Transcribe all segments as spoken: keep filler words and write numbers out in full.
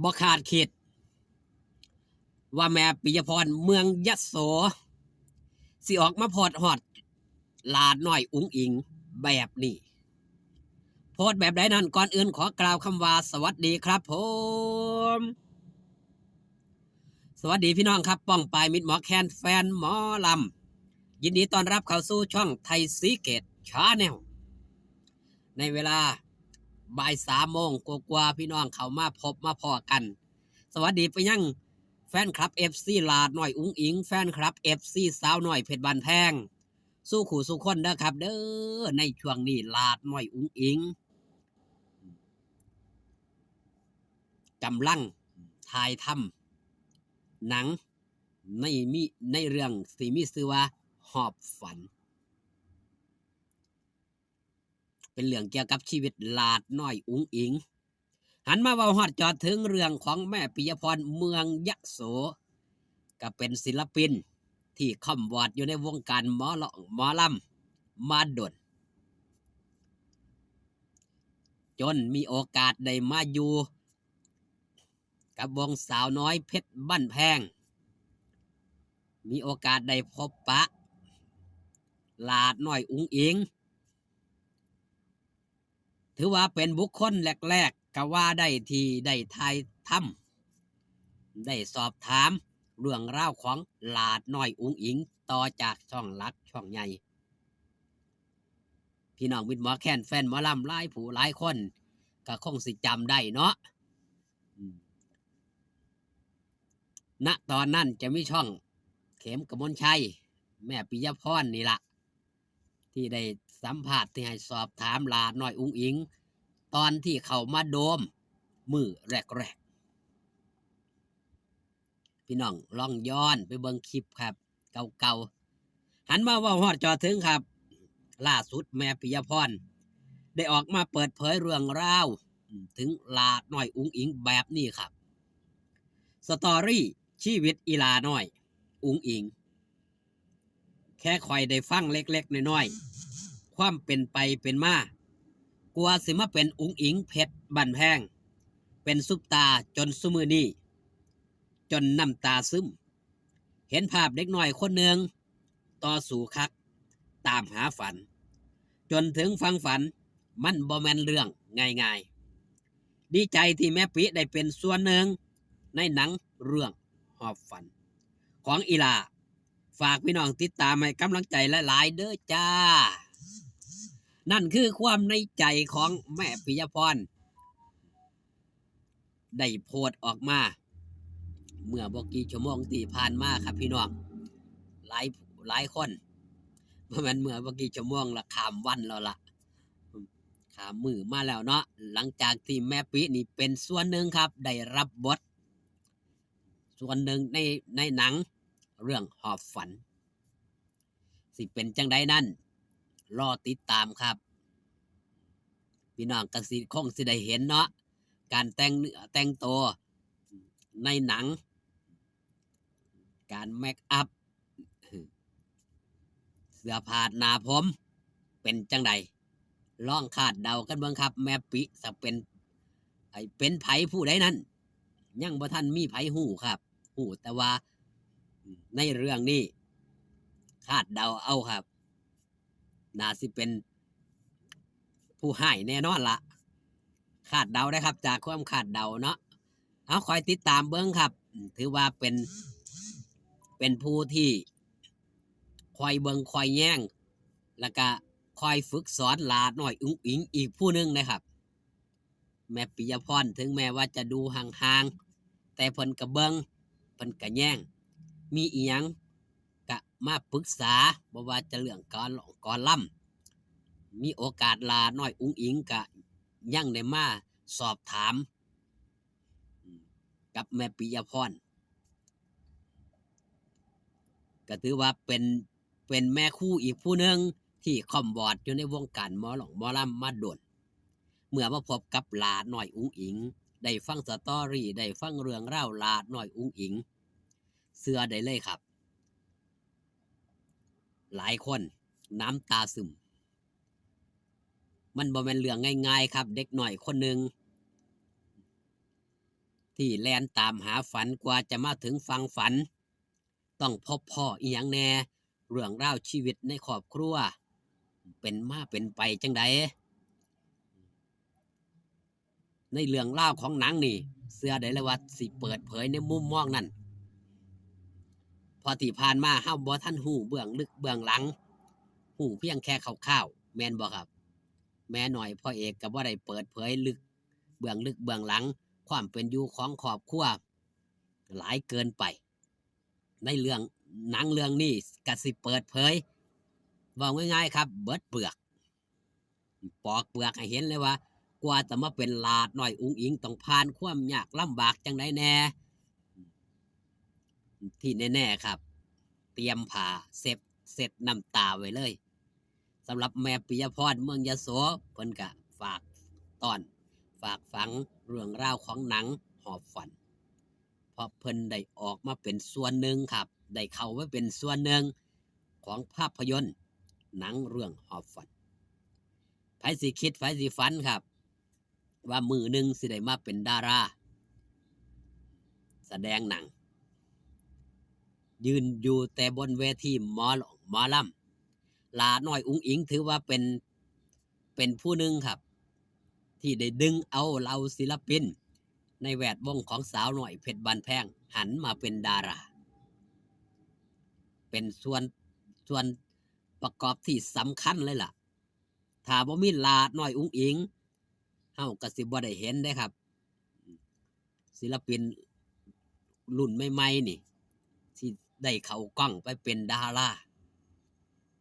บ่คาดคิด ว่าแม่ปิยพรเมืองยะโส สิออกมาโพสต์ฮอดหลาน้อยอุ๋งอิ๋งแบบนี้ โพสต์แบบใดนั้น ก่อนอื่นขอกล่าวคำว่าสวัสดีครับผม สวัสดีพี่น้องครับ ป้องปายมิตรหมอแคนแฟนหมอลำ ยินดีต้อนรับเข้าสู่ช่องไทยซีเกตชาแนล ในเวลาบ่ายสามโมงกว่าๆ พี่น้องเข้ามาพบมาพ้อกัน สวัสดีไปยังแฟนคลับ เอฟซี หลาน้อยอุ๋งอิ๋ง แฟนคลับ เอฟซี สาวน้อยเพชรบ้านแพง สู่คู่สู่คนเด้อครับเด้อ ในช่วงนี้หลาน้อยอุ๋งอิ๋งกำลังถ่ายทำหนัง ในมี ในเรื่องที่มีชื่อว่าหอบฝัน เป็นเรื่องเกี่ยวกับชีวิตหลาน้อยอุ๋งอิ๋ง หันมาเว้าฮอดจอดถึงเรื่องของแม่ปิยพรเมืองยะโส ก็เป็นศิลปินที่ค่ำวอดอยู่ในวงการหมอลำ หมอลำมาดน จนมีโอกาสได้มาอยู่กับวงสาวน้อยเพชรบ้านแพง มีโอกาสได้พบปะหลาน้อยอุ๋งอิ๋ง ถือว่าเป็นบุคคลแรกๆ ก็ว่าได้ที่ได้ถ่ายทำ ได้สอบถามเรื่องราวของหลาน้อยอุ๋งอิ๋ง ต่อจากช่องหลักช่องใหญ่ พี่น้องมิตรหมอแคนแฟนหมอลำหลายผู้หลายคน ก็คงสิจำได้เนาะ อืม ณ ตอนนั้นจะมีช่องเข็มกมลชัย แม่ปิยพรนี่ละ ที่ได้สัมภาษณ์ ที่ให้สอบถามหลาน้อยอุ๋งอิ๋ง ตอนที่เข้ามาโดมมื้อแรกๆ พี่น้องลองย้อนไปเบิ่งคลิปครับ เก่าๆ หันมาเว้าฮอดจอดถึงครับ ล่าสุดแม่ปิยพร ได้ออกมาเปิดเผยเรื่องราว อืม ถึงหลาน้อยอุ๋งอิ๋งแบบนี้ครับ สตอรี่ชีวิตอีหลาน้อยอุ๋งอิ๋ง แค่ข้อยได้ฟังเล็กๆ น้อยๆ ความเป็นไปเป็นมา กว่าสิมาเป็นอุ๋งอิ๋งเพชรบ้านแพง เป็นซุปตาร์จนซุมื้อนี้ จนน้ำตาซึม เห็นภาพเด็กน้อยคนหนึ่งต่อสู้คัก ตามหาฝัน จนถึงฝั่งฝัน มันบ่แม่นเรื่องง่ายๆ ดีใจที่แม่ปิได้เป็นส่วนหนึ่งในหนังเรื่องหอบฝัน ของอีหลา ฝากพี่น้องติดตามให้กำลังใจหลายๆ เด้อจ้า นั่นคือความในใจของแม่ปิยพร ได้โพสต์ออกมา เมื่อบ่กี่ชั่วโมงที่ผ่านมาครับพี่น้อง หลาย หลายคน บ่แม่นเมื่อบ่กี่ชั่วโมงละ ข้ามวันแล้วล่ะ ข้ามมื้อมาแล้วเนาะ หลังจากที่แม่ปินี่เป็นส่วนหนึ่งครับ ได้รับบท ส่วนหนึ่งใน ในหนังเรื่องหอบฝัน สิเป็นจั่งใดนั้น รอติดตามครับ พี่น้องก็สิ คงสิได้เห็นเนาะ การแต่งเนื้อแต่งตัวในหนัง การเมคอัพ เสื้อผ้าหน้าผม เป็นจั่งใด ลองคาดเดากันเบิ่งครับ แม่ปิจะเป็น ไอ้ เป็นไผผู้ใดนั้น ยังบ่ทันมีไผฮู้ครับ ฮู้แต่ว่าในเรื่องนี้ คาดเดาเอาครับ น่าสิเป็นผู้ฮ้ายแน่นอนละ คาดเดาได้ครับ จากความคาดเดาเนาะ เอาคอยติดตามเบิ่งครับ ถือว่าเป็น เป็นผู้ที่คอยเบิ่งคอยแยง แล้วก็คอยฝึกสอนหลาน้อยอุ๋งอิ๋งอีกผู้หนึ่งนะครับ แม่ปิยพรถึงแม้ว่าจะดูห่างๆ แต่เพิ่นก็เบิ่ง เพิ่นก็แยง มีอิหยังก็มาปรึกษา บ่ว่าจะเรื่องการร้องการรำ มีโอกาสหลาน้อยอุ๋งอิ๋งก็ยังได้มาสอบถาม กับแม่ปิยพร ก็ถือว่าเป็น เป็นแม่ครูอีกผู้หนึ่งที่ค่ำวอดอยู่ในวงการหมอร้องหมอลำมาโดน เมื่อมาพบกับหลาน้อยอุ๋งอิ๋ง ได้ฟังสตอรี่ ได้ฟังเรื่องราวหลาน้อยอุ๋งอิ๋ง เชื่อได้เลยครับ หลายคนน้ำตาซึม มันบ่แม่นเรื่องง่ายๆครับ เด็กน้อยคนหนึ่ง ที่แล่นตามหาฝันกว่าจะมาถึงฝั่งฝัน ต้องพบพ้ออีหยังแหน่ เรื่องราวชีวิตในครอบครัว เป็นมาเป็นไปจังใด ในเรื่องราวของหนังนี่ เชื่อได้เลยว่าสิเปิดเผยในมุมมองนั้น เพราะที่ผ่านมาเฮาบ่ทันฮู้เบื้องลึกเบื้องหลัง ฮู้เพียงแค่คร่าวๆ แม่นบ่ครับ แม่น้อยพ่อเอกก็บ่ได้เปิดเผยลึก เบื้องลึกเบื้องหลัง ความเป็นอยู่ของครอบครัว หลายเกินไป ในเรื่องหนังเรื่องนี้ก็สิเปิดเผย เว้าง่ายๆครับ เบิดเปลือก ปอกเปลือกให้เห็นเลยว่า กว่าจะมาเป็นหลาดน้อยอุ๋งอิ๋งต้องผ่านความยากลำบากจังใดแหน่ ที่แน่ๆครับ เตรียมผ้าเช็ด เช็ดน้ำตาไว้เลย สำหรับแม่ปิยะพร เมืองยโส เพิ่นก็ฝากต้อน ฝากฝังเรื่องราวของหนังหอบฝัน เพราะเพิ่นได้ออกมาเป็นส่วนหนึ่งครับ ได้เข้ามาเป็นส่วนหนึ่งของภาพยนตร์หนังเรื่องหอบฝัน ไผสิคิดไผสิฝันครับ ว่ามื้อหนึ่งสิได้มาเป็นดารา แสดงหนัง ยืนอยู่แต่บนเวทีหมอหมอลำ หลาน้อยอุ๋งอิ๋งถือว่าเป็น เป็นผู้หนึ่งครับ ที่ได้ดึงเอาเหล่าศิลปิน ในแวดวงของสาวน้อยเพชรบ้านแพง หันมาเป็นดารา เป็นส่วน ส่วนประกอบที่สำคัญเลยล่ะ ถ้าบ่มีหลาน้อยอุ๋งอิ๋ง เฮาก็สิบ่ได้เห็นเด้ครับ ศิลปินรุ่นใหม่ๆนี่ ที่ได้เข้ากล้องไปเป็นดารา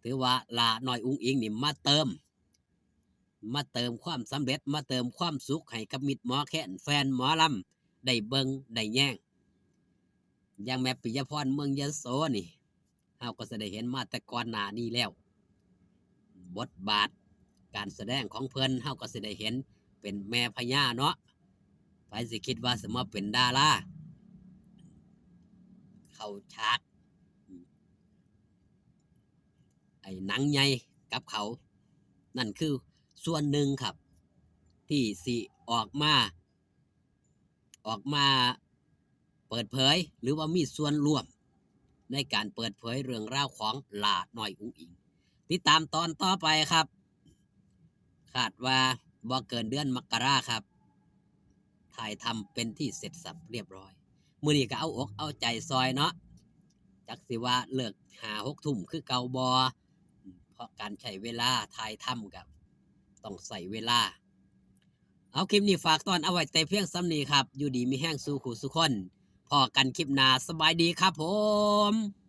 ถือว่าหลาน้อยอุ๋งอิ๋งนี่มาเติม มาเติมความสำเร็จ มาเติมความสุขให้กับมิตรหมอแคน แฟนหมอลำ ได้เบิ่งได้แยง อย่างแม่ปิยะพร เมืองยโสนี่ เฮาก็สิได้เห็นมาแต่ก่อนหน้านี้แล้ว บทบาทการแสดงของเพิ่น เฮาก็สิได้เห็นเป็นแม่พญาเนาะ ไผสิคิดว่าสิมาเป็นดารา เข้าฉาก ไอ้หนังใหญ่กับเขา นั่นคือส่วนหนึ่งครับ ที่สิออกมา ออกมาเปิดเผย หรือว่ามีส่วนร่วมในการเปิดเผยเรื่องราวของหลาน้อยอุ๋งอิ๋ง ติดตามตอนต่อไปครับ คาดว่าบ่เกินเดือนมกราครับ ถ่ายทำเป็นที่เสร็จสับเรียบร้อย มื้อนี้ก็เอาอกเอาใจซอยเนาะ จักสิว่าเลิกห้าหกทุ่มคือเก่าบ่ เพราะการใช้เวลาถ่ายทำก็ต้องใช้เวลา เอาคลิปนี้ฝากต้อนเอาไว้แต่เพียงส่ำนี้ครับ อยู่ดีมีแฮงสู่คู่สู่คน พ้อกันคลิปหน้า สบายดีครับผม